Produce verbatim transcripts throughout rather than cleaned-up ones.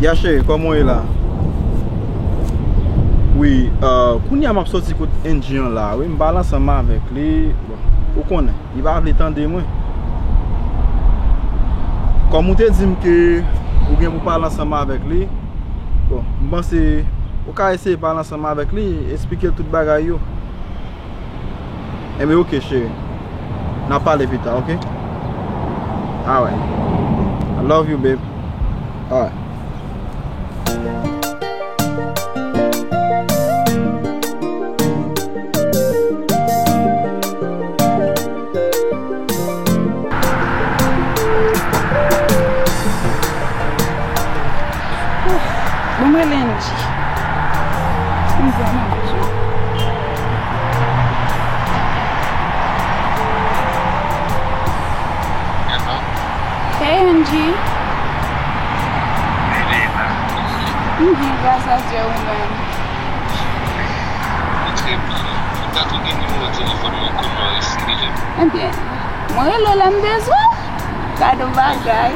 Ya cheri, kòman w ye la? Wi, euh, kounye a m ap soti kot Angie an la, wi, m pale ansanm avèk li. Bon, ou konnen, li pa vle tande mwen. Kòm ou te di m ke ou gen pou pale ansanm avèk li, bon, m panse ou ka eseye pale ansanm avèk li, esplike l tout bagay yo. Enben, oke, cheri. N a pale pita, oke? Alright. I love you, babe. Alright. Ouf, bon, mwen lendi. M vrèman bezwen. Hello? Hey, Angie. Hey, Leila. M byen, gras a Dye, ou menm? Ou trè byen. Ou ta tou gen nimewo telefòn mwen, kòman w resi rele m? Ebyen, mwen rele w lè m bezwen w. Gade yon bagay.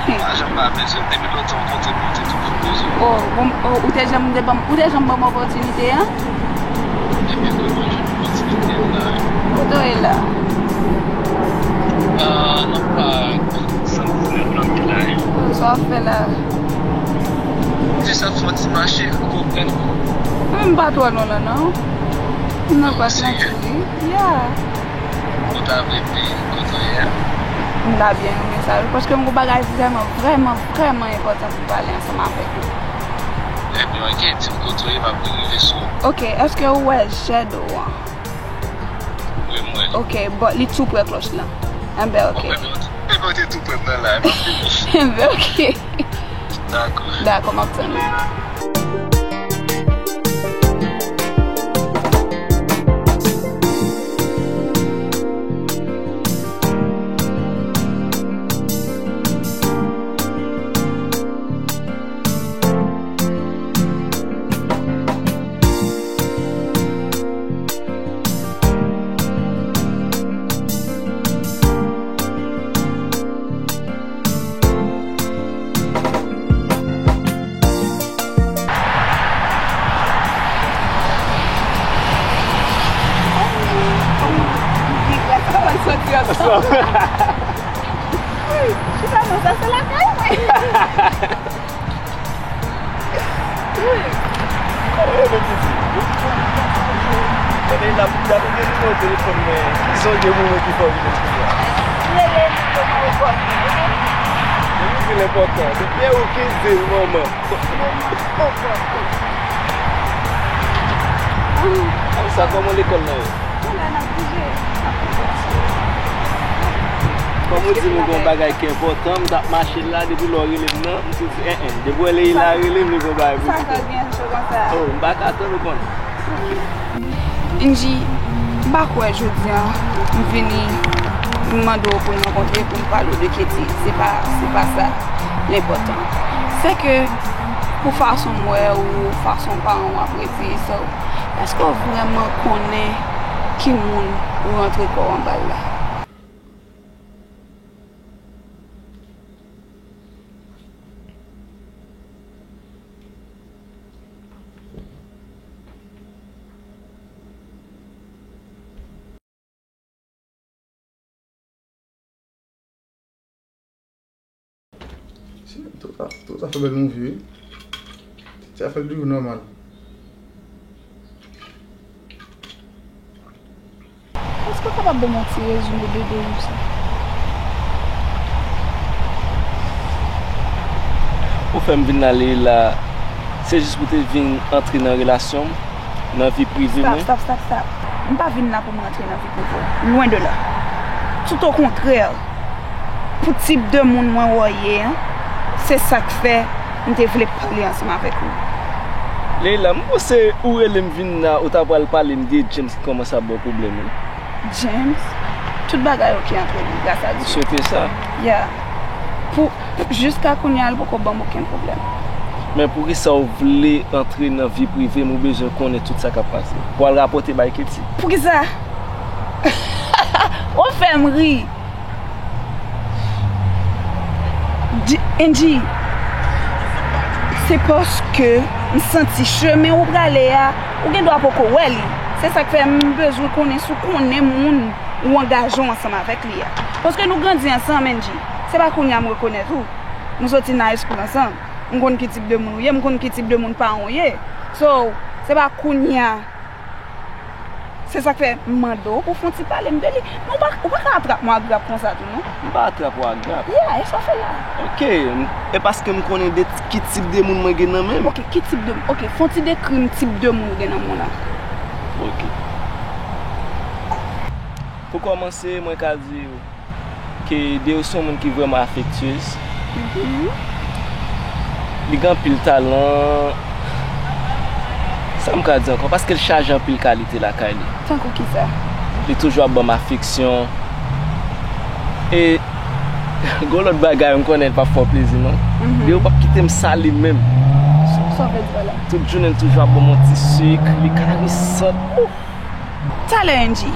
Pa janm pa bezwen m. Depi lòt tan w kontre m, ou te toujou bezwen m. Oh, bon, oh, ou te janm te ban m, ou te janm ban m opòtinite an? Ebyen, wi, mwen jwenn opòtinite an la, wi. Kote w ye la? Ah, nan pa san diznèf la, m la, wi. Oh, sa w ap fè la? Jis ap fè yon ti mache, ou konprann? Mwen, m pa twò lwen la, non. M nan plas nan ti ri. Yeah. Ou ta vle vin kote w ye a? M ta byen renmen sa wi, paske m gon bagay vrèman, vrèman, vrèman enpòtan pou m pale ansanm avèk ou. Ebyen, oke, di m kote w ye, m ap rive sou ou. Oke, èske ou wè jèt ou an? Wi, m wè li. Oke, bò, li tou prè klòch lan. Enben, oke. Ou wè, men ou te tou prè m nan la, m ap vini. Enben, oke. Dakò. Dakò, m ap tann ou. Chita non, sa se lakay mwen. Wi. Kòman yo menm pitit? Kote l ap, l ap gen nimewo telefòn mwen. Sonje pou mwen ki fò vin kounye a. Rele li pou mwen, ou konnen, oke? Depi se l enpòtan. Depi e ou ki di l, manman. Manman, manman. Sa, kòman lekòl la ye? Bon, la n ap bouje, n ap bouje ansanm. Kòm ou di m ou gon bagay ki enpòtan, m t ap mache la, depi lè w rele m nan, m te di, en, en, depi w wè Leila rele m, li gon bagay pou di. Sa k ap gen cho konsa? Oh, m pa ka tann ou konnen. Angie, m pa kwè jodi a, m vini, m mande w pou n rankontre, pou m pale w de Katie. Se pa, se pa sa, lenpòtan. Se ke, pou fason m wè ou, fason paran w ap rete, sa, èske w vrèman konnen ki moun rantre kò w anba l la? Si, tout a, tout a fè bèl mouvi, wi. Ti afè l toujou nòmal. Èske w kapab ban m yon ti rezime de de jou sa? Ou fè m vin la, Leila, se jis pou te vin antre nan relasyon m, nan vi prive mwen? Stop, stop, stop, stop. M pa vin la pou m antre nan vi prive w. Lwen de la. Tout okontrè, pou tip de moun mwen wè w ye an, se sa k fè m te vle pale ansanm avèk ou. Leila, m panse ou rele m vin la, ou ta pral pale m de James ki kòmanse ap ba w pwoblèm, wi. James, tout bagay oke antre nou, gras a Dye. M swete sa. Yeah. Pou, jiska kounye a, l poko ban m okenn pwoblèm. Men poukisa w vle antre nan vi prive m, ou bezwen konnen tout sa k ap pase? Pou al rapòte bay Katie? Poukisa? Ou fè m ri. Di-, Angie, Se paske m santi chemen ou prale a, ou gen dwa poko wè li. Se sa k fè m bezwen konnen si w konnen moun ou angaje w ansanm avèk li a. Paske nou grandi ansanm, Angie. Se pa kounye a m rekonèt ou. Nou soti nan high school ansanm. M konn ki tip de moun ou ye, m konn ki tip de moun paran w ye. So, se pa kounye a. Se sa k fè m mande w pou w fè yon ti pale m de li. Men ou pa, ou pa ka atrap mwen ak grap konsa tou, non. M pa atrap ou ak grap. Yeah, e sa w fè la. Ok, m- e paske m konnen de t- ki tip de moun mwen gen nan men m. Ok, ki tip de, ok, fè yon ti dekri m tip de moun ou gen nan men w la. Ok. Pou kòmanse, mwen ka di w, ke Deyou se yon moun ki vrèman afektyez. Li gen anpil talan. Sa m ka di ankò? Paske l chaje anpil kalite lakay li. Tankou kisa? Li toujou ap ban m afeksyon. E gon lòt bagay, m konnen l p ap fè w plezi, non. Deyou p ap kite m sal li menm. Sa w vle di pa la? Tout jounen, l toujou ap ban m yon ti sik, li karesant. Talè, Angie,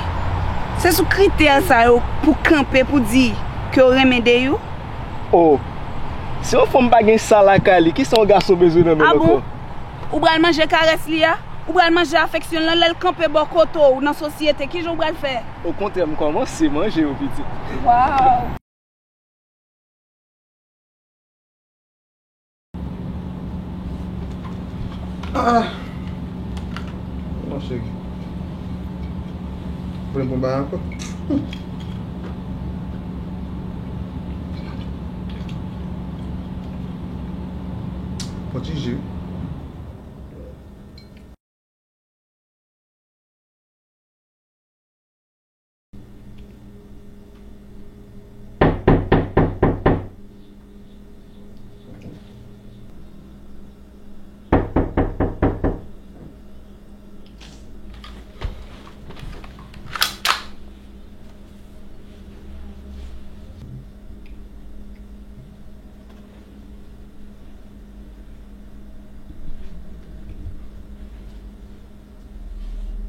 se sou kritè sa yo pou kanpe pou di ke w renmen Deyou? Oh, si yon fanm pa gen sa lakay li, kisa yon gason bezwen nan men l ankò? Ah bon? Ou pral manje karès li a? Ou pral manje afeksyon l lan lè l kanpe bò kote w nan sosyete? Kijan w pral fè? Okontrè, m kòmanse manje yo, pitit. Waw! Ah! Mon cheri. Pran bon bagay ankò. Fon ti ji.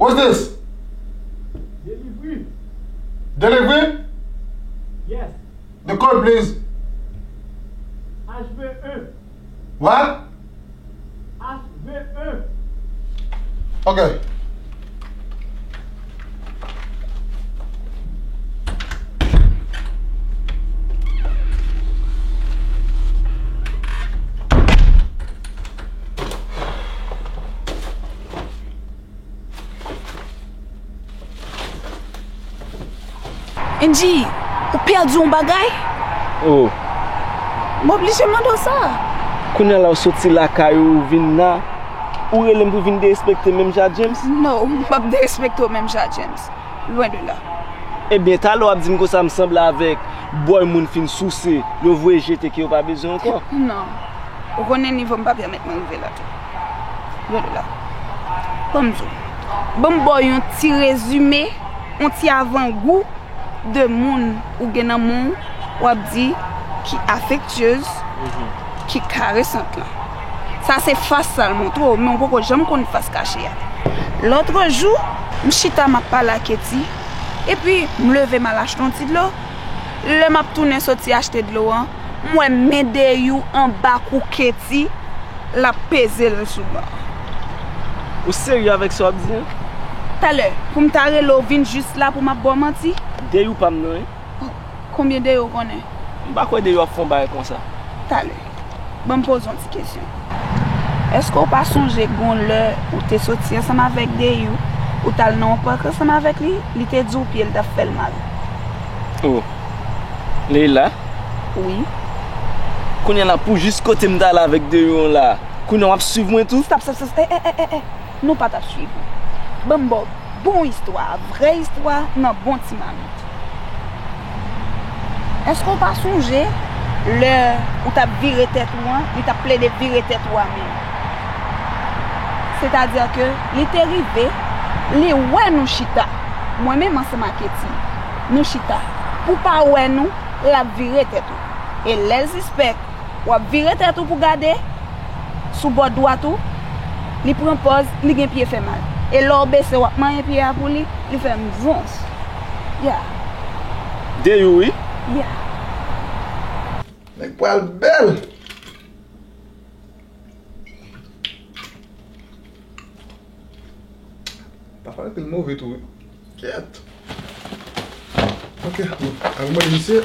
What's this? Delivery. Delivery? Yes. The code, please. H V un. What? H V un. Ok. Angie, ou pèdi yon bagay? Oh. M oblije mande w sa. Kounye a la w soti lakay ou vin la, ou rele m pou vin derespekte menm jan James? No, m p ap derespekte w menm jan James. Lwen de la. Ebyen, talè w ap di m konsa m sanble avèk bòy moun fin souse, yo voye jete ke yo pa bezwen ankò. Non. Ou konnen nivo m pa pèmèt mwen rive la tou. Lwen de la. Ban m di w. Ban m ba w yon ti rezime, yon ti avangou de moun ou gen nan men w, w ap di ki afektyez, ki karesant lan. Sa se fas sa l montre w, men w poko janm konn fas kache a. Lòtrejou, m chita m ap pale ak Katie, epi m leve m al achte yon ti dlo. Lè m ap tounen soti achte dlo a, m wè men Deyou anba kou Katie, l ap peze l sou bò. Ou serye avèk sa w ap di a? Talè, pou m ta rele w vin jis la pou m ap ba w manti? Deyou pa m nan, wi. Konbyen Deyou w konnen? M pa kwè Deyou ap fè yon bagay konsa. Talè, ban m poze w yon ti kesyon. Èske w pa sonje gon lè ou te soti ansanm avèk Deyou, ou t al nan yon pak ansanm avèk li, li te di w pye l t ap fè l mal? Oh, Leila? Wi. Kounye a la, pou jis kote m t ale avèk Deyou an la, kounye a w ap swiv mwen tou? Stop, stop, stop, eh, eh, eh, eh, eh. Nou pa t ap swiv ou. Ban m ba w bon istwa, vrè istwa nan bon ti mamit. Èske w pa sonje lè ou t ap vire tèt ou an, li t ap plede vire tèt ou a menm? Sètadi ke li te rive, li wè nou chita, mwen menm ansanm ak Katie, nou chita, pou pa wè nou, l ap vire tèt ou. E lè l sispèk w ap vire tèt ou pou gade, sou bò dwat ou, li pran pòz, li gen pye fè mal. E lè w bese w ap manyen pye a pou li, li fè m vons. Yeah. Deyou, wi. Yeah. Nèg pral bèl. Pafwa, li move tou, wi. Kèt. Ok, bon. Avan mwen di misye,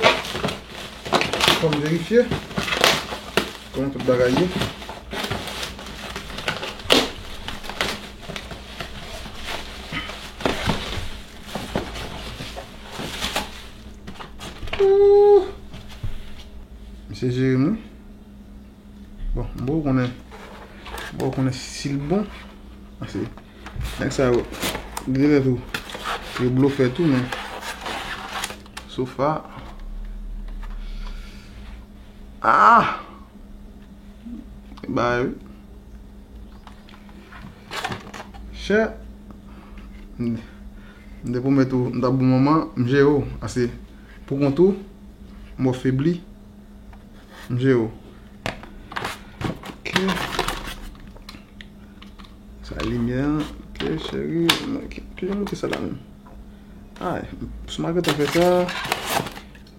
fò m verifye kòman tout bagay ye. Ooh. Misye jere m, wi. Bon, m poko konnen, m poko konnen si l bon. Pase nèg sa yo, gen lè tou, yo blofè tou, men so far. Ah! Ba wi. Chè. M, m te pwomèt ou, m t ap bon manman, m jere w. Ase, pou kont ou, m wè w febli. M jere w. Ok. Sa limyè an. Ok, cheri. Ok, ki jan m mete sa la menm? Ay, sou malgre ta fè sa.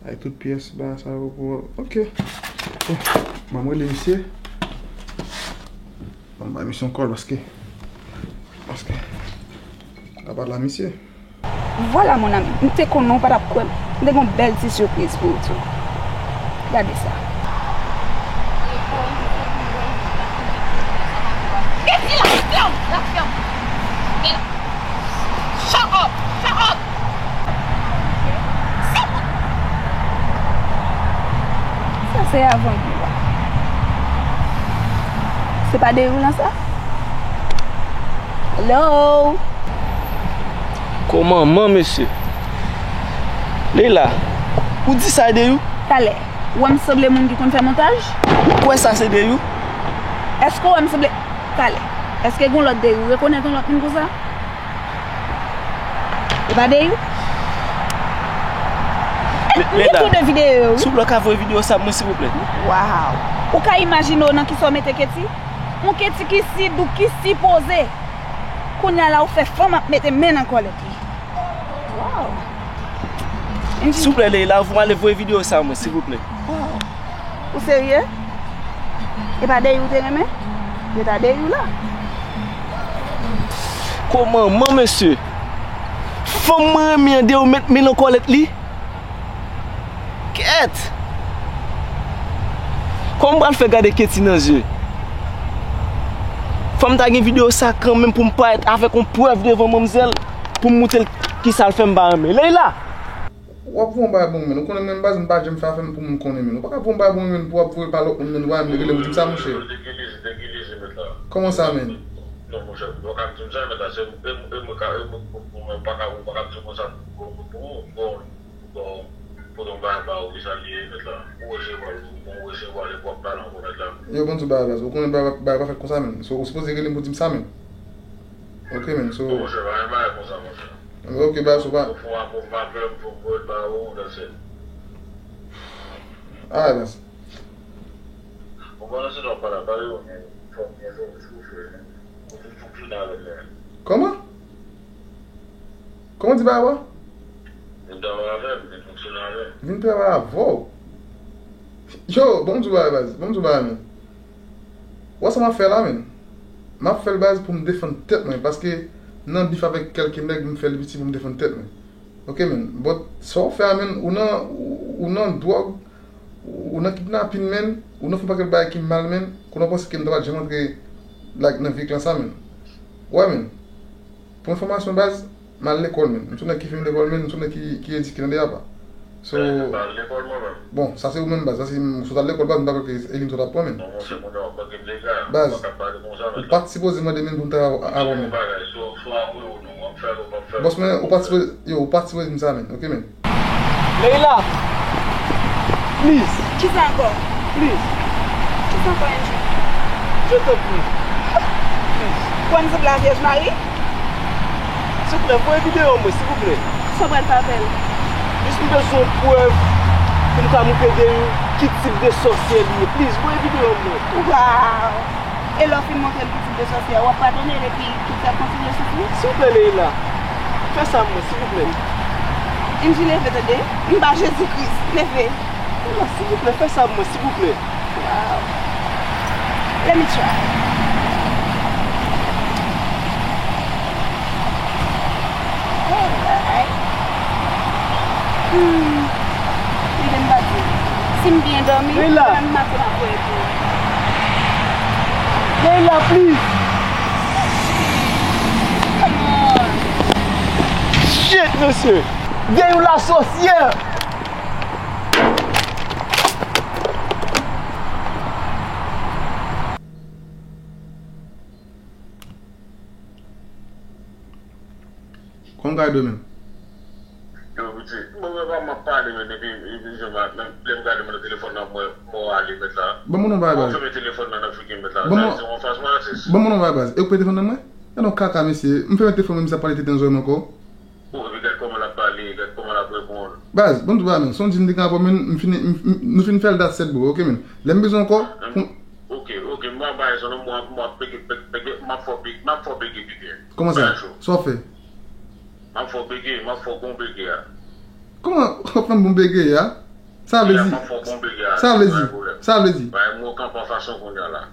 Ay, tout pyès ba sa yo pou. Ok. Bon, ban m rele misye. Ban m bay misye yon kòl paske, paske, apa la misye. Vwala, mon ami, m te konnen w pa t ap kwè m. M te gen yon bèl ti sipriz pou ou tou. Gade sa. Rete la, fèm, la fèm. Shut up, shut up. Sa se avan gou a. Se pa deyou lan sa? Hello? Kòman man, mesye? Leila, ou di sa deyou? Talè, ou wè m sanble moun ki konn fè montaj? Ou kwè sa se deyou? Èske ou wè m sanble, talè, èske gen lòt deyou? Ou rekonèt yon lòt moun konsa? E pa deyou? M gen tou de videyo yo, wi. Souple, w ka voye videyo sa pou mwen, silvouplè? Waw! Ou ka imajine w nan kisa w mete Keti? Yon Keti ki si dou, ki si poze. Kounye a la ou fè fanm ap mete men nan kòlèt li. Waw. Silvouplè, Leila, ou ale voye videyo sa mwen, silvouplè. Waw. Ou serye? E pa deyou ou te renmen? Yo ta deyou la. Kòman man, mesye? Fanm mwen renmen an deyou met men nan kòlèt li? Kèt! Kòman m pral fè gade Keti nan zye? Fò m ta gen videyo sa kanmenm pou m parèt avèk yon prèv devan manmzèl pou m moutre l kisa l fè m pa renmen. Leila! W ap voye yon bagay pou mwen, menn. Ou konnen menn baz, m pa janm fè afè m pou moun konnen, menn. Ou pa ka voye yon bagay pou mwen, menn, pou w ap voye l pa lòt moun, menn. Ou pa menm rele m, di m sa, monchè. Kòman sa, menn? Non, monchè, ou pa ka di m sa, menn, la, se, e, e, mwen ka, e, mwen, mwen, mwen pa ka, ou pa ka di m konsa, bon, bon, bon, bon, bon, yon bagay ba ou, ki sa l ye, mèt la? Ou resevwa l, bon, ou resevwa l, epi w ap pale ankò, mèt la. Yo, bon, di bagay, baz, ou konnen bagay, bagay pa fèt konsa, menn. So, ou sipoze rele m pou di m sa, menn. Ok, menn, so. Bon, monchè, pa gen bagay konsa, monchè. Ok, baz, ou pa. Ou fè yon apèl, m fè yon voye ba ou, that's it. Alright, baz. Ou konnen se lè w pale, pale yo, men fò w byen jwe, si w fè, men. Ou te fonksyone avè l, men. Kòman? Kòman w di bagay la? Vin travay avè m, vin fonksyone avè m. Vin travay avè w? Yo, bon, m di w bagay, baz. Bon, m di w bagay, men. Ou wè sa m ap fè la, menn? M ap fè l, baz, pou m defann tèt mwen, paske nan bif avèk kèlke nèg, m fè l piti pou m defann tèt mwen. Ok, menn. But sa w fè a, menn, ou nan, ou, ou nan dwòg, ou nan kidnapin, menn, ou nan fè yon pakèt bagay ki mal, menn, kounye a w panse ke m ta pa t janm antre, like, nan vye klan sa, menn. Ou wè, menn. Pou enfòmasyon, baz, m al lekòl, menn. M se yon nèg ki fin lekòl, menn. M se yon nèg ki, ki edike nan de apa. So, m pa al lekòl, mwen menm. Bon, sa se ou menm, baz. Sa se, si w t al lekòl, baz, m pa kwè ke se li m sot ap pran, menn. Non, monchè, kounye a, ou pa gen lega, baz, ou pa ka pale konsa, menn. Ou pa t sipoze mande, menn, pou m travay avè w, menn. Bagay, so, so, apre ou non, w ap fè l, ou p ap fè l. Bòs, men, ou pa t sipoze, yo, ou pa t sipoze di m sa, menn. Ok, menn. Leila! Please! Kisa ankò? Please! Kisa ankò, Andrew? Je t'en prie. Please! Kwè m se la Vyèj Mari? Silvouplè, voye videyo an mwen, silvouplè. Sa w pral fè avè l? Jis m bezwen yon prèv pou m ka moutre deyou ki tip de sòsyè li ye. Please, voye videyo an mwen. Waw! E lè w fin montre l ki tip de sòsyè, w ap padone l epi tout sa kontinye soufri? Silvouplè, Leila, fè sa pou mwen, silvouplè. Angie, leve, tande. M ba Jezi Kris, leve. Leila, silvouplè, fè sa pou mwen, silvouplè. Wow. Let me try. Hmm. Ede m pa di. Si m byen dòmi, Leila. Demen maten m ap voye pou ou. Leila, please. Come on. Shit, mesye. Gen yon lasosyè. Kòman w ka ede w menm? Yo, pitit, mwen, mwen pa, m ap pale, men epi, epi, jan m a, menm lè m gade mwen nan telefòn nan, mwen, mwen ale mèt la. Ban m yon non bay baz. Mwen fèmen telefòn nan nan figi m mèt la. Ban m yon, sa vle di, mwen fas mwen atis. Ban m yon non bay baz. E w koupe telefòn nan mwen? Gade yon kaka, mesye. M fèmen telefòn mwen, misye ap pale tenten zòrèy m ankò. Bon, epi gad kòman l ap pale, gad kòman l ap reponn. Baz, ban m di w bagay, men. Se yon dil m te gen avè w, men, m fini, m, m, nou fin fè l, that's it, bro, ok, men. Lè m bezwen w ankò, pou m, Ok, ok, m ap bay zòn nan, m ap, m ap pege, pege, pege, m ap fè w bege, m ap fè w bege, bege. Kòman sa? Sa w fè? M ap fè w bege, m ap fè w gon bege a. Kòman w ap fè m bon bege a? Sa vle di? M ap fè w gon bege a, sa vle di? Bay pwoblèm. Sa vle di? Bay m wokan pa fason kounye a la.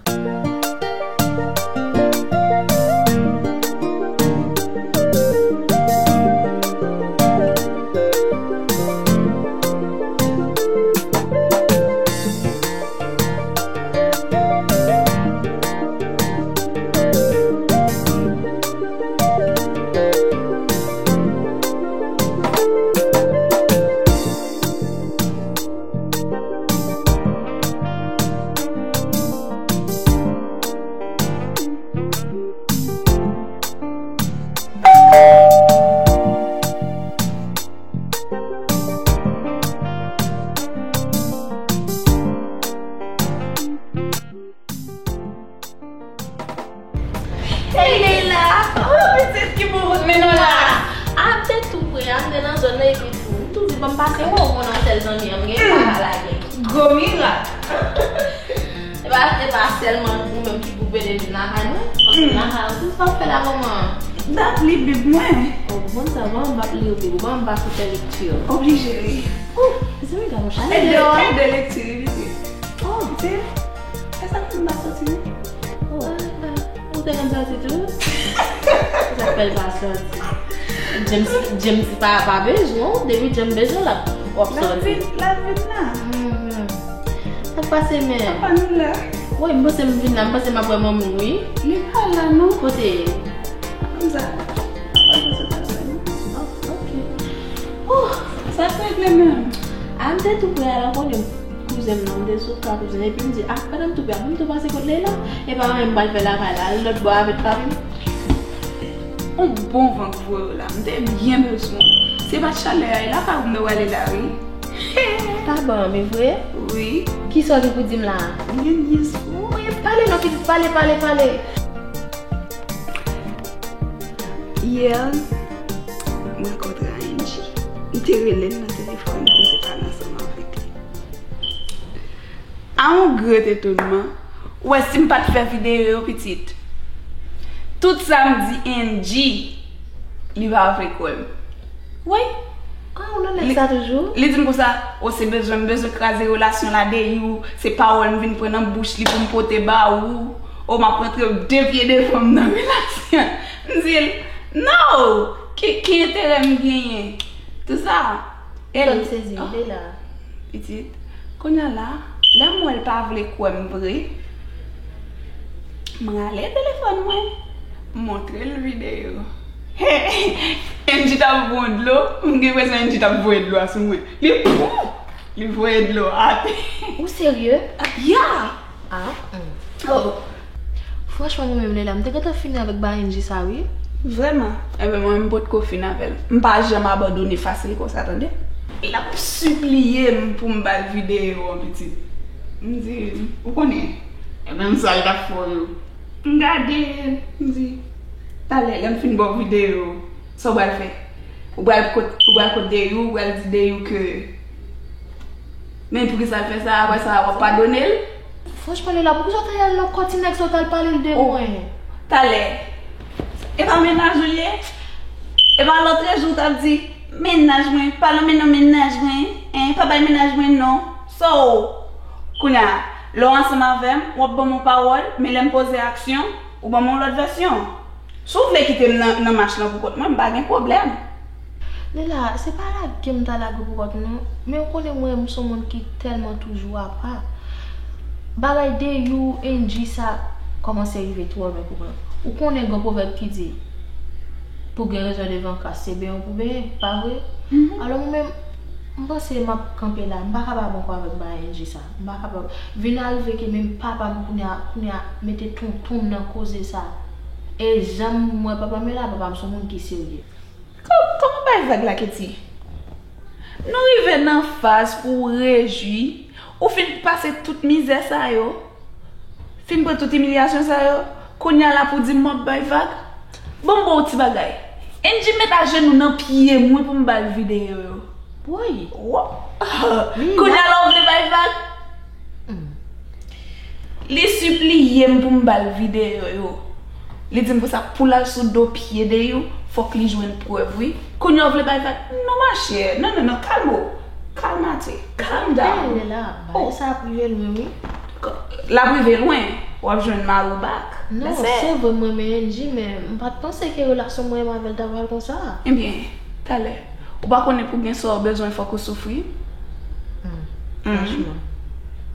Hey Leila! Oh, pitit, ki bon bout men nou la? A, m te tou pre a, m te nan zòn nan epi tou. M tou di, ban m pase wè w, ou konnen yon sèl zanmi an m gen, m pa ka lage. Gwo mirak! E pa, e pa sèlman ou menm ki pou pede vin lakay mwen. Paske m lakay ou tou, sa w fè la, manman? M t ap li bib mwen. Oh, ou konn sa, ban m, m p ap li yo bib, ou ban m pase fè lekti. Oblije li. Oh, mezanmi, gade yon chalè deyò a. E de lekti li, pitit. Oh, pitit. E sa k fè m pa soti, wi? Oh, ah, ah. Ou te konn soti tou? Sa k fè l pa soti? James, James pa, pa bezwen w. Depi James bezwen l, l ap, w ap soti. L ap vin, l ap vin la. Mhm. Sa k pase, men? Papa nou la. Wi, m panse m vin la, m panse m ap wè manmi m, wi. Li pa la, non. Kote? Konsa. Papa nou sot travay, non. Oh, ok. Oh, sa k regle menm? A, m te tou pre a la, konnen kouzen m nan, m te sou ka kouzen. Epi m di, ah, pandan m tou pre a, pou m tou pase kot Leila. E pa anyen m pral fè lakay la, al lòt bò avèk papi m. On bon van k voye w la, m te byen bezwen w. Se pa chalè a, e lakay ou m te prale la, wi. Pa ban anvi vre? Wi. Kisa w gen pou di m la a? M gen nyès pou ou. Wi, pale non, pitit, pale, pale, pale. Yè, m rankontre Angie. M te rele l nan telefòn pou m te pale ansanm avèk li. A yon gran etonman, ou wè si m pa t fè videyo yo, pitit. Tout sa m di Angie, li pa vle kwè m. Wi. Ah, ou nan nèg sa toujou? Li di m konsa, o se bezwen, m bezwen kraze relasyon la deyou, se pawòl m vin pran nan bouch li pou m pote ba ou, o m ap rantre de pye devan m nan relasyon. M di l, no! Ki, ki enterè m genyen? Tout sa. E l, m sezi, oh, Leila. Pitit, kounye a la, lè m wè l pa vle kwè m vre, m rale telefòn mwen, m montre l videyo. Angie t ap voye dlo, m gen enpresyon Angie t ap voye dlo a sou mwen. Li, pouf! Li voye dlo atè. Ou serye? Ya! Ah, hmm. Oh. Franchman, mwen menm, Leila, m te gentan fini avèk bagay Angie sa, wi. Vrèman? Enben, mwen menm, m potko fin avè l. M pa janm abandone fasil konsa, tande. L ap sipliye m pou m ba l videyo an, pitit. M di, ou konnen, e menm sa l t ap fè w yo. M gade, m di, talè, lè m fin ba w videyo, sa w pral fè? Ou pral kot, ou pral kot Deyou, ou pral di Deyou ke, men poukisa l fè sa, apre sa, w ap padone l? Franchman, Leila, poukisa w ta al nan kò ti nèg sa, w t al pale l de mwen? Talè, e pa mennaj ou l ye? E pa lòtrejou w t ap di, mennaj mwen, pa nan men nan mennaj mwen, en, pa bay mennaj mwen non. So, kounye a, lè w ansanm avè m, w ap ban m yon pawòl, men lè m poze aksyon, ou ban m yon lòt vèsyon. Si w vle kite m nan, nan mach lan pou kont mwen, m pa gen pwoblèm. Lela, se pa lage m ta lage pou kòt non. Men ou konnen mwen, m se yon moun ki tèlman toujou apa. Bagay Deyou, Angie sa kòmanse rive twò lwen pou mwen. Ou konnen gen pwovèb ki di, pou gen rezon devan kras, se benyen w pou benyen, pa vre? Alò mwen menm, m panse m ap kanpe la, m pa kapab ankò avèk bagay Angie sa. M pa kapab. Vin arive ke menm papa m kounye a, kounye a mete tonton m nan koze sa. E jan m wè papa m ye la, papa m se yon moun ki serye. Kò-, kòman bay vag la, Ketty? Nou rive nan faz pou w rejwi, ou fin pase tout mizè sa yo, fin pran tout imilyasyon sa yo, kounye a la pou w di m w ap bay vag? Ban m ba w ti bagay. Angie met ajenou nan pye m wi pou m ba l videyo yo. Woy! Wo! Kounye a la w vle bay vag? Li sipliye m pou m ba l videyo yo. Li di m konsa pou l al sou do pye Deyou, fòk li jwenn prèv wi. Kounye a w vle bay vag? Non machè, non, non, non, kalme w. Kalmate, calm down. Lela, bagay sa ap rive lwen wi. L ap rive lwen, w ap jwenn mari w back. Non, se vre m renmen Angie, men m pa t panse ke relasyon mwen menm avè l ta pral konsa. Ebyen, talè. Ou pa konnen pou gen sa w bezwen fòk ou soufri? Franchman.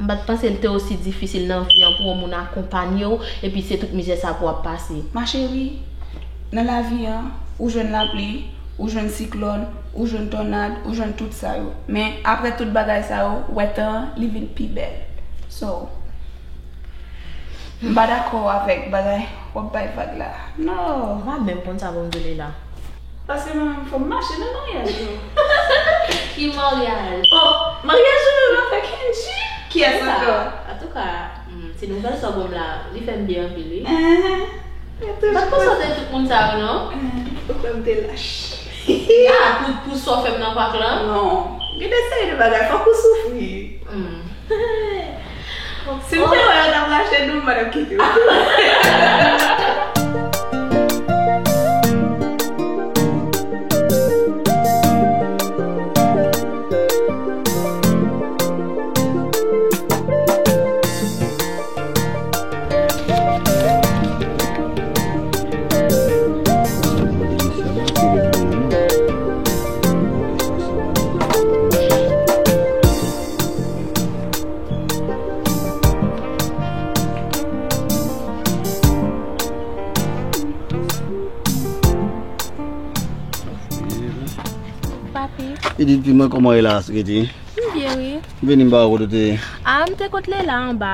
M pa t panse l te osi difisil nan vi an pou yon moun akonpanye w, epi se tout mizè sa pou w ap pase. Ma chérie, nan lavi an, ou jwenn lapli, ou jwenn siklòn, ou jwenn tònad, ou jwenn tout sa yo. Men, apre tout bagay sa yo, ou wè tan an, li vin pi bèl. So, m pa dakò avèk bagay, w ap bay vag la. No! Ou pa menm konn sa pou m di w la. Paske mwen menm fò m mache nan maryaj yo. Ki maryaj? Oh, maryaj ou menm nan fè Kendji? Kiyès ankò? Antouka, antouka, hmm, ti nouvèl sa w ban m la, li fè m byen anpil wi. Enhen. M pa t panse w te tout moun sa yo non. Enhen. Ou kwè m te lach? Ah, pou, pou sa w fè m nan pak lan? Non. Gen de seri de bagay, fòk ou soufri. Hmm. Si m te wè yo t ap rache nou, m pa t ap kite w. Papi. Edith, pi mwen, kòman w ye la, Switi? M byen, wi. M vini, m pa wè kote w te ye. A, m te kot Lela anba.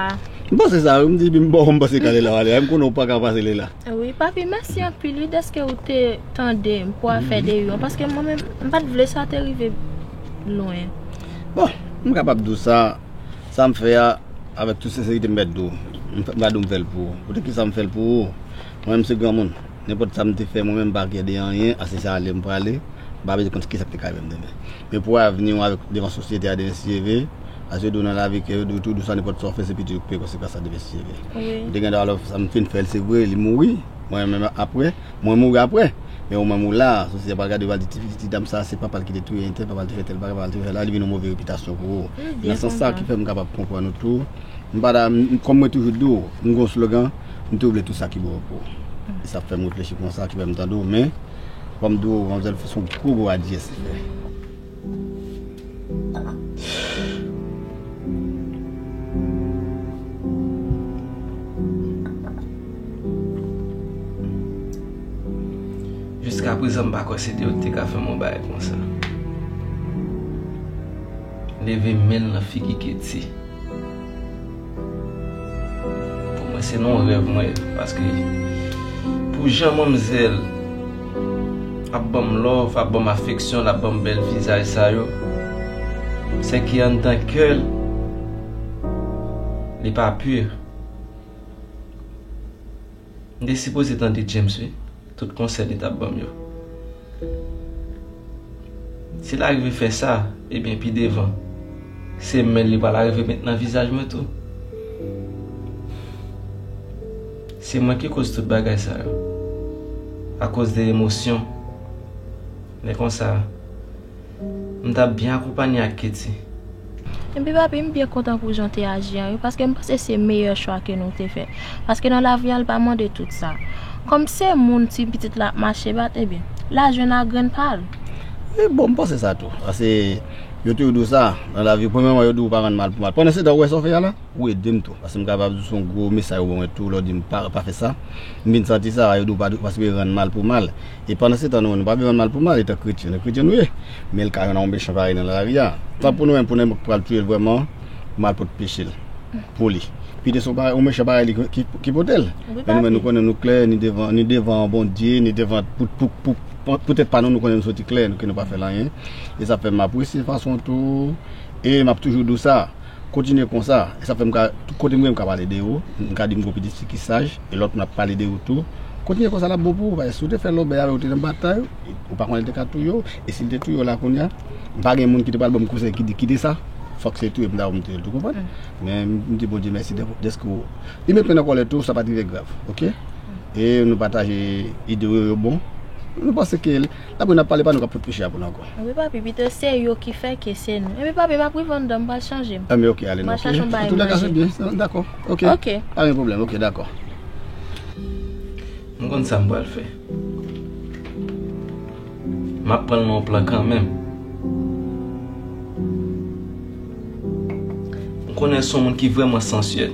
M panse sa, wi, m di, epi m bò, m panse ka Lela w ale. M konnen w pa ka pase Lela. Wi, papi, mèsi anpil, wi, dèske ou te tande m pou afè Deyou an, paske mwen menm, m pa t vle sa te rive lwen. Bon, m kapab di w sa, sa m fè a, avèk tout senserite, m mèt di w. M fè, m pa di w m fè l pou ou. Poutèt ki sa m fè l pou ou? Mwen menm se granmoun. Nenpòt sa m te fè, mwen menm m pa kè de anyen, a se sa ale m prale, m pa bezwen konn kisa k te ka rive m demen. Men pou avni w avèk devan sosyete a, demen si Dye vle, paske yo di w nan lavi ke yo di w tou, di w sa nenpòt sa w fè, se pitit ou k peye konsekans la demen si Dye vle. Wi. M te gen dwa lè sa m fin fè l, se vre, li mouri, mwen menm apre, mwen mouri apre. Men omwen m ou la, sosyete a pral gade, yo pral di ti, ti dam sa, se papa l ki te touye entèl, papa l te fè tèl bagay, papa l te fè la, li vin yon move repitasyon pou ou. Nan sans sa ki fè m kapab konprann ou tou. M pa ta, m, kòm mwen toujou di w, m gen yon slogan, m toujou vle tout sa ki bon pou ou. E sa fè m reflechi konsa, ki fè m tande w, men, fò m di w, manmzèl fè se yon gwo, gwo adyès li fè. Jiskaprezan, m pa kwè se Deyou ki te ka fè m yon bagay konsa. Leve men l nan figi Ketty. Pou mwen, se nan yon rèv mwen ye, paske pou jan manmzèl ap ban m love, ap ban m afeksyon, l ap ban m bèl vizaj sa yo, sèke anndan kè l, li pa pi. M te sipoze tande James wi, tout konsèy li t ap ban m yo. Si l arive fè sa, ebyen pi devan, se men l li pral arive met nan vizaj mwen tou. Se mwen ki koz tout bagay sa yo, akoz de emosyon. Men konsa, m t ap byen akonpanye ak Ketty. Epi papi, m byen kontan pou jan w te aji an wi, paske m panse se meyè chwa ke nou te fè. Paske nan lavi an, li pa mande tout sa. Kòm se moun ti pitit la ap mache bat, ebyen, l a jwenn a grenn pa l. E bon, m panse sa tou. Paske yo toujou di w sa, nan lavi, premyèman, yo di w pa rann mal pou mal. Pandan se tan, ou wè sa w fè a la? Ou ede m tou. Paske m kapab di w se yon gwo mesaj ou ban mwen tou, lè w di m pa, pa fè sa. M vin santi sa, yo di w pa, pa sipoze rann mal pou mal. E pandan se tan, nou, nou pa vle rann mal pou mal, etan kretyen, nou kretyen nou ye. Men l ka jwenn yon mechan parèy nan lari a. Tan pou nou menm, pou nou menm pral touye l vrèman, mal pot peche l pou li. Pito se yon pa-, yon mechan parèy li ki, ki pote l. Men nou menm, nou konnen nou klè, ni devan, ni devan Bondye, ni devan, pou, pou, pou, pou, pou tèt pa nou, nou konnen nou soti klè, nou, ke nou pa fè l anyen. E sa fè m apresye fason w tou, e m ap toujou di w sa. Kontinye konsa. E sa fè m ka, tout kote m ye, m ka pale de ou. M ka di m gon pitit fi ki saj, e lòt moun ap pale de ou tou. Kontinye konsa, l ap bon pou ou, paske si w te fè lòbèy avè l, ou te nan batay, ou pa konnen l te ka touye w. E si l te touye w la kounye a, m pa gen moun ki te pral ban m konsèy ki di kite sa, fòk se touye m ta pou m touye l tou, konprann? Men m di Bondye mèsi de, dèske w, li met mwen nan kòlèt tou, sa pa t rive grav, oke? E nou pataje ide yo, yo bon. Nou panse ke l ap, n ap pale pa nou k ap pot peche a pou nou ankò. Wi, papi, pito se yo ki fè ke se nou. Epi, papi, m ap rive anndan, m pral chanje m. Enben, oke, ale non. M pral chèche yon bagay manje. An tou lè ka, se byen. Dakò. Oke. Oke. Pa gen pwoblèm. Oke, dakò. M konn sa m pral fè. M ap pran l nan yon plan kanmenm. M konnen se yon moun ki vrèman sansyèl.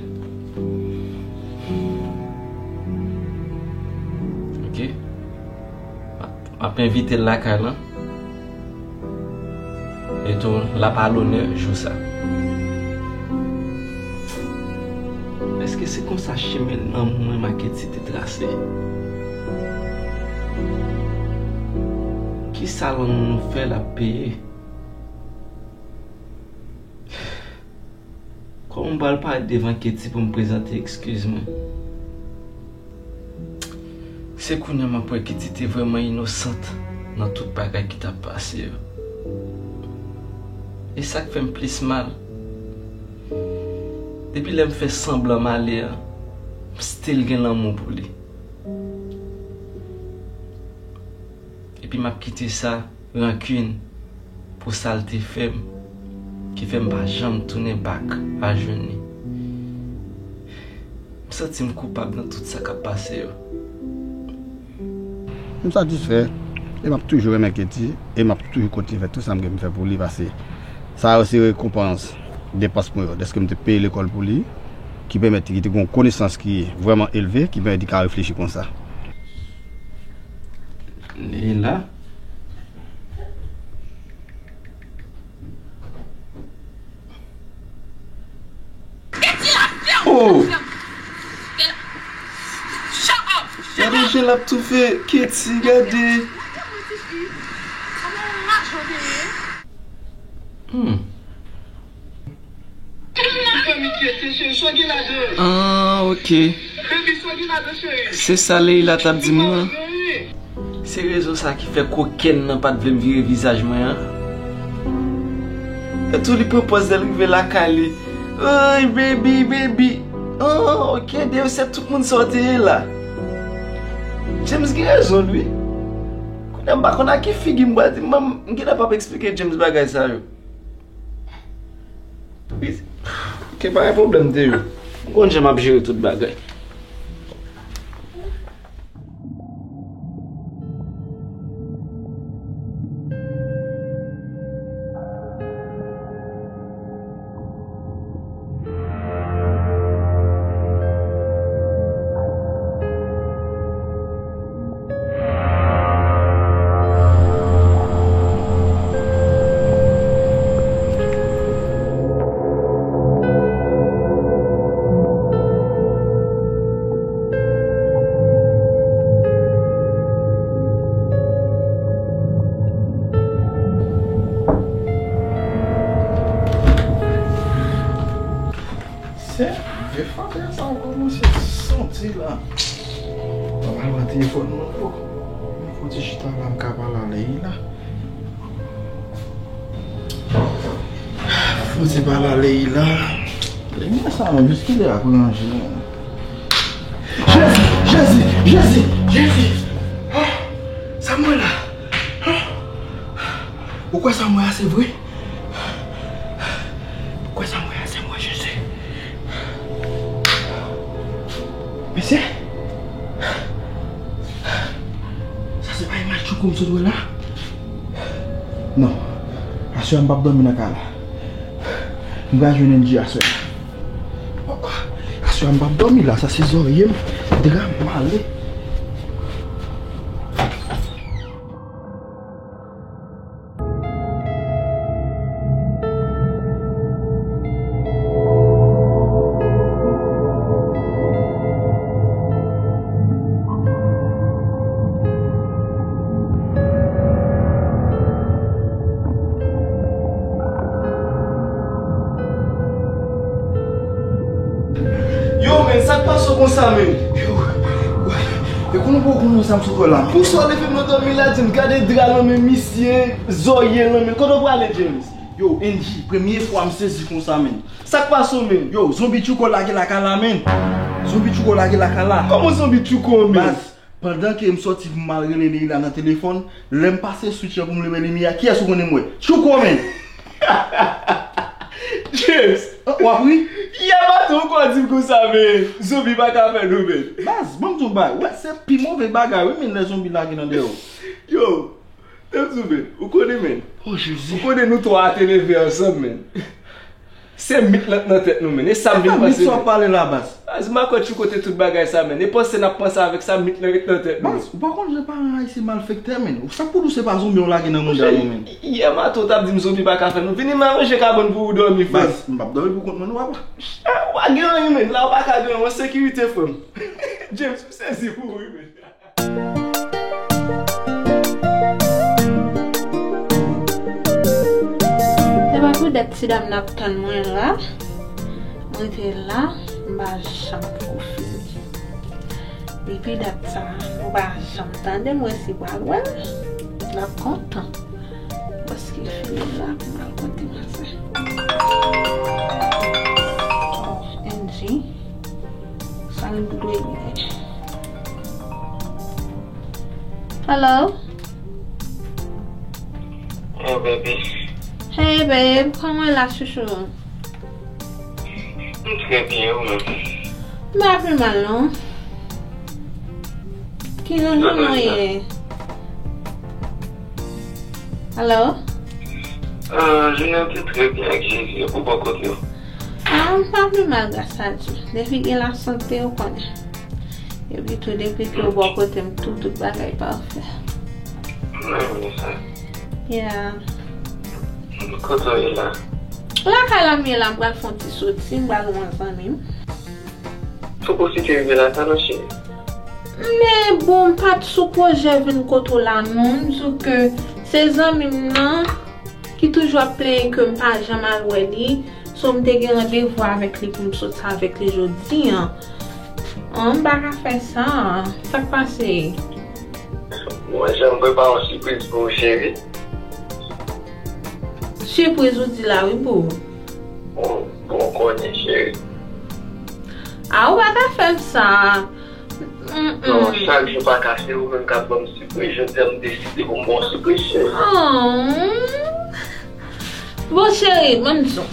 Oke. M ap, m ap envite l lakay lan. E tou, l ap a lonè jou sa. Èske se konsa chemen lanmou mwen ak Ketty te trase? Kisa lanmou nou fè l ap peye? Kòman m pral parèt devan Ketty pou m prezante ekskiz mwen? Se kounye a m ap wè Ketty te vrèman inosant nan tout bagay ki t ap pase yo. E sa k fè m plis mal, depi lè m fè sanblan m ale a, m still gen lanmou pou li. Epi m ap kite sa, rankin pou sa l te fè m, ki fè m pa janm tounen back al jwenn li. M santi m koupab nan tout sa k ap pase yo. M satisfè, e m ap toujou renmen Ketty, e m ap toujou kontinye fè tout sa m gen pou m fè pou li, paske sa yo se rekonpans depans mwen yo, dèske m te peye lekòl pou li, ki pèmèt li te gen yon konesans ki vrèman elve, ki pèmèt li ka reflechi konsa. Leila. Oh! Gade jan l ap toufe Ketty, gade. Hmm. Ah, ok. Se sa Leila t ap di m nan. Se rezon sa ki fè kokenn nan pa t vle m vire vizaj mwen an. Etou li pran pòz lè l rive lakay li. Ay, baby, baby. Oh, ok, dayè se tout moun sa w te ye la. James gen rezon l wi. Kounye a m pa konn a ki figi m pral di m, m gentan p ap eksplike James bagay sa yo. Wi. Ok, pa gen pwoblèm, Théo. M konn jan m ap jere tout bagay. Se vye fatra sa ou kòmanse santi la. Mwen pa pran telefòn mwen pou mwen fon ti chita la, m ka pale a Leila. Fon ti pale a Leila. Leila sa menm, jiskilè ap ranje. Jezi, Jezi, Jezi, Jezi. Ah, sa m wè la. Ah. Ou kwè sa m wè a se vre? Ou kwè sa m wè a se mwen, Jezi? Mesye, sa se pa imaj tchoukou m sot wè la? Non. Aswè a m p ap dòmi nan kay la. M pral jwenn Angie aswè a. Aswè a m p ap dòmi la, sa se zòrye m, dra m male. Yo, men, sa k pase w konsa, men? Yo, e konnen w poko konn sa m sot wè la. Poukisa w leve m nan dòmi la, James? Gade dra nan men misye, zòrye nan men. Kote w prale, James? Yo, Angie, premye fwa m sezi konsa, men. Sa k pase w, men? Yo, zonbi tchouko lage lakay la, men. Zonbi tchouko lage lakay la. Kòman zonbi tchouko, men? Baz, pandan ke m sòti pou m al rele Leila nan telefòn, lè m pase switch la pou m limen limyè a, kiyès ou konnen m wè? Tchouko, men! James! W ap ri? Yè maten ou kwè w di m konsa, men zonbi pa ka fè nou, men. Baz, ban m di w bagay. Wè, se pi move bagay, wi, men, lè zonbi lage nan dèyè w. Yo, Tèt sou, men, ou konnen, men. Oh, Jezi. Ou konnen nou twa a te leve ansanm, men. Se mit lan k nan tèt nou, men. E sa m vin panse, men. Sa w ap pale la, baz? Baz, m a kwè tchouko te tout bagay sa, men. E panse n ap panse avèk sa, mit lan ret nan tèt nou. Baz, ou pa konn jan paran ayisyen malfektè, men. Sa k pou di w se pa zonbi w lage nan mouda nou, men? Yè maten w t ap di m zonbi pa ka fè nou. Vini m aranje kabann pou ou dòmi, frè m. Baz, m p ap dòmi pou kont mwen, non, papa. Ah, w pa gen anyen, men. La w pa ka gen anyen. An sekirite, frè m. James, m sezi pou ou, wi, men. Se pa pou dèt ti dam nan ap tann mwen la. Mwen te la, m pa janm poko fini. Depi dat sa, nou pa janm tande m, mwen si pral wè l, l ap kontan. Paske fini la, pou m al kote mwen sa. Oh, Angie. Sa l dwe ye. Hello? Hey, baby. Hey, babe. Kòman w la, chouchou? M trè byen, ou menm? M pa pi mal, non. Ki jan jounen w ye? Hello? Ah, jounen an te trè byen ak Jezi. E pou bò kote w? Ah, m pa pi mal, gras a Dye. Depi gen lasante, ou konnen. Epi tou, depi ke w bò kote m, tou, tout bagay pafè. Mwen renmen sa. Yeah. Kote w ye la? Lakay la m ye la, m pral fè yon ti soti, m pral wè yon zanmi m. Ou posite rive lakay la, cheri? Men bon, m pa t sou pwojè vin kote w la, non. M di w ke se zanmi m nan ki toujou ap plenyen ke m pa janm al wè li. So, m te gen randevou avèk li pou m soti avèk li jodi an. An, m pa ka fè sa. Sa k pase? Mwen, jan m prepare yon sipriz pou ou, cheri. Sipriz ou di la, wi, boo. Bon, bon, konnen, cheri. A, ou pa ka fè m sa. Mm-mm. Non, chak jou pa ka se ou menm k ap ban m sipriz, jodi a m deside pou m ba w sipriz, cheri. Oh. Bon, cheri, ban m di w.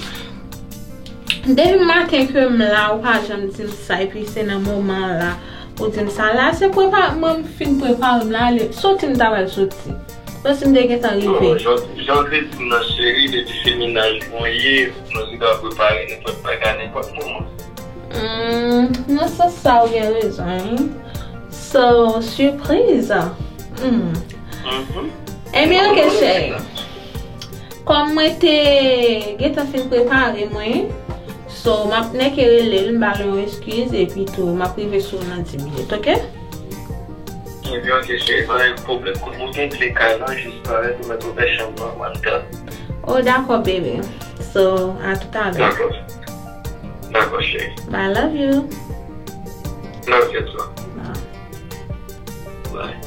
Depi maten ke m la, ou pa janm di m sa, epi se nan moman la, ou di m sa la, se prepa-, mwen m fin prepare m la, ale, soti m ta pral soti. Panse m te gentan rive. Non, jan, jan w te di m nan, cheri, depi se mennaj mwen ye, mwen se ka prepare nenpòt bagay, nenpòt moman. Hmm, nan sans sa, ou gen rezon, wi. So, sipriz. Hmm. Mhm. Ebyen, ok, cheri. Kòm mwen te gentan fin prepare mwen, so, m ap nèke rele l, m ba l yon eskiz, epi tou, m ap rive sou w nan dis minit, ok? Ebyen, ok, cheri, pa gen pwoblèm. Kote w gen kle kay lan, jis parèt, ou mèt ouvè chanm nan, mwen ap tann. Oh, dakò, bebe. So, a toutalè. Dakò. Dakò, cheri. Bye, love you. Love you too. Bye. Bye.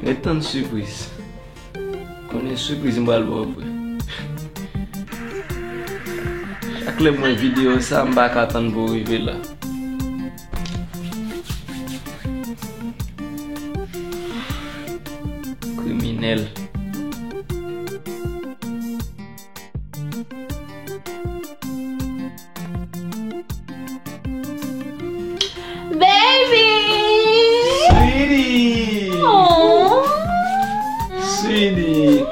Ret tann sipriz. Konnen sipriz m pral ba w vre. Chak lè m wè videyo sa, m pa ka tann pou rive la. Kriminèl. Baby! Sweetie! Oh. Sweetie!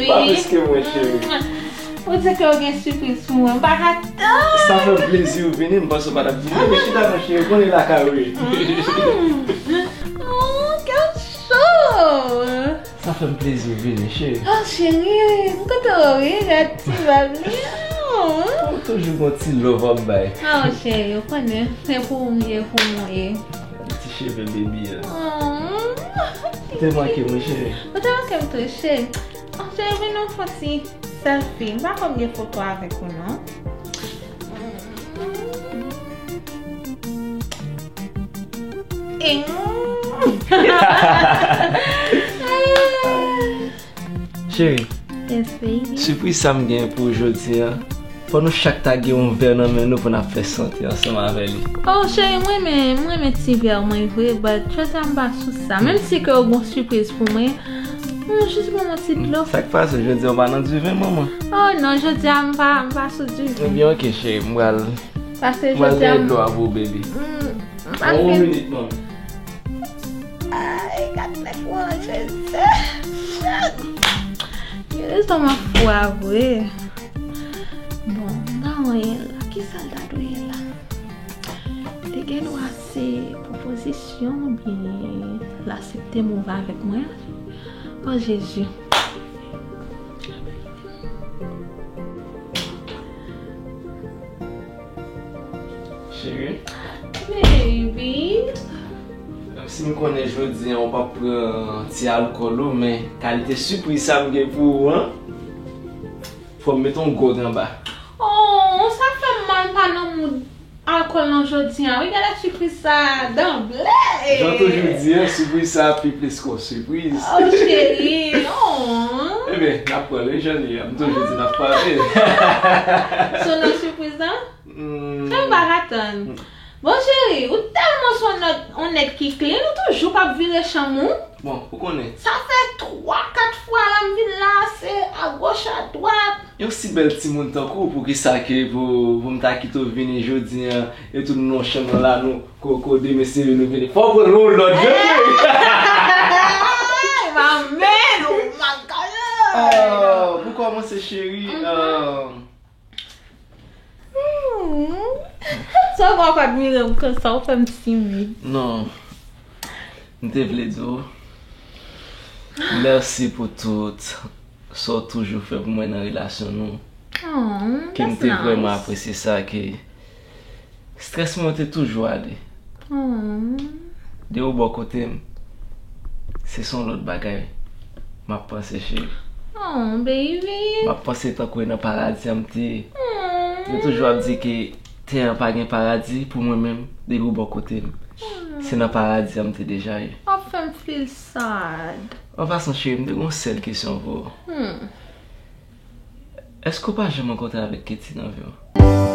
Pa plis ke mwen, cheri. Ou di ke w gen sipriz pou mwen. M pa ka tann. Sa fè m plezi ou vini, m panse w pa t ap vini. Men chita non, cheri, konnen lakay ou ye. Oh, kè w cho. Sa fè m plezi w vini, cheri. Oh, cheri, m kontan wè w, wi, gad ti vibe li. Oh. Ou toujou gon ti love w ap bay. Oh, cheri, ou konnen, se pou ou m ye, pou mwen ye. Ti cheve baby a. Oh. Ou te manke mwen, cheri. Ou te manke m tou, cheri. Oh, cheri, vin nou fè yon ti selfie. M pa konn gen foto avèk ou, non. Cheri, yes, baby. Sipriz sa m gen pou ou jodi a, fò nou chak ta gen yon vè nan men nou pou n ap fè sante ansanm avè li. Oh, cheri, mwen renmen, mwen renmen ti vè mwen vre, but jodi a m pa sou sa. Menm si ke w gon sipriz pou mwen, hmm, jis ban mwen ti dlo. Sa k pase jodi a, w pa nan diven, manman? Oh non, jodi a m pa, m pa sou diven. Ebyen, ok, cheri, m pral, m pral dèyè dlo a pou ou, baby. Hmm, yon minit, manmi. Ay, gad nèg mwen, Jezi. Gen rezon m ap fou a vre. Bon, m pa wè anyen la. Kisa l ta dwe ye la? Li gen dwa se pwopozisyon oubyen l aksepte move avèk mwen. Oh, Jezi. Cheri. Baby. Menm si m konnen jodi a ou p ap pran ti alkòl ou, men kalite sipriz sa m gen pou ou an, fò m mete yon gòg anba. Oh, sa fè m mal, m pa nan mood alkòl nan jodi a. Wi, gade sipriz sa, danble. Jan toujou di an, sipriz sa pi plis ke yon sipriz. Oh, cheri, oh. Ebyen, n ap pran l, wi, jan li ye. M toujou di n ap pale. Sou nan sipriz lan? Hmm. Sa m pa ka tann. Bon, cheri, ou tèlman se yon nèg, yon nèg ki clean, ou toujou p ap vire chanm ou. Bon, ou konnen. Sa fè twa, kat fwa la m vin la, se agoch, adwat. Yon si bèl timoun tankou w, poukisa ke pou, pou m ta kite w vini jodi a, e tou nou nan chanm nan la, nou koko demen se nou vini. Fò w pran yon lòt jan, cheri. Hey, my man, oh my God. Ah, pou kòmanse, cheri, mhm, ah, hmm. Sa w poko admire m konsa, ou fè m timid. Non. M te vle di w mèsi pou tout sa w toujou fè pou mwen nan relasyon nou. Oh, that's nice. Ke m te vrèman apresye sa, ke strès mwen te toujou ale. Oh. Depi w bò kote m, se son lòt bagay m ap panse, cheri. Oh, baby. M ap panse tankou e nan paradi a m te ye. Oh. Yo toujou ap di ke tè an pa gen paradi, pou mwen menm, depi w bò kote m, hmm, se nan paradi a m te deja ye. W ap fè m feel sad. An pasan, cheri, m te gen yon sèl kesyon pou ou. Hmm. Èske w pa janm rankontre avèk Katie nan vi w?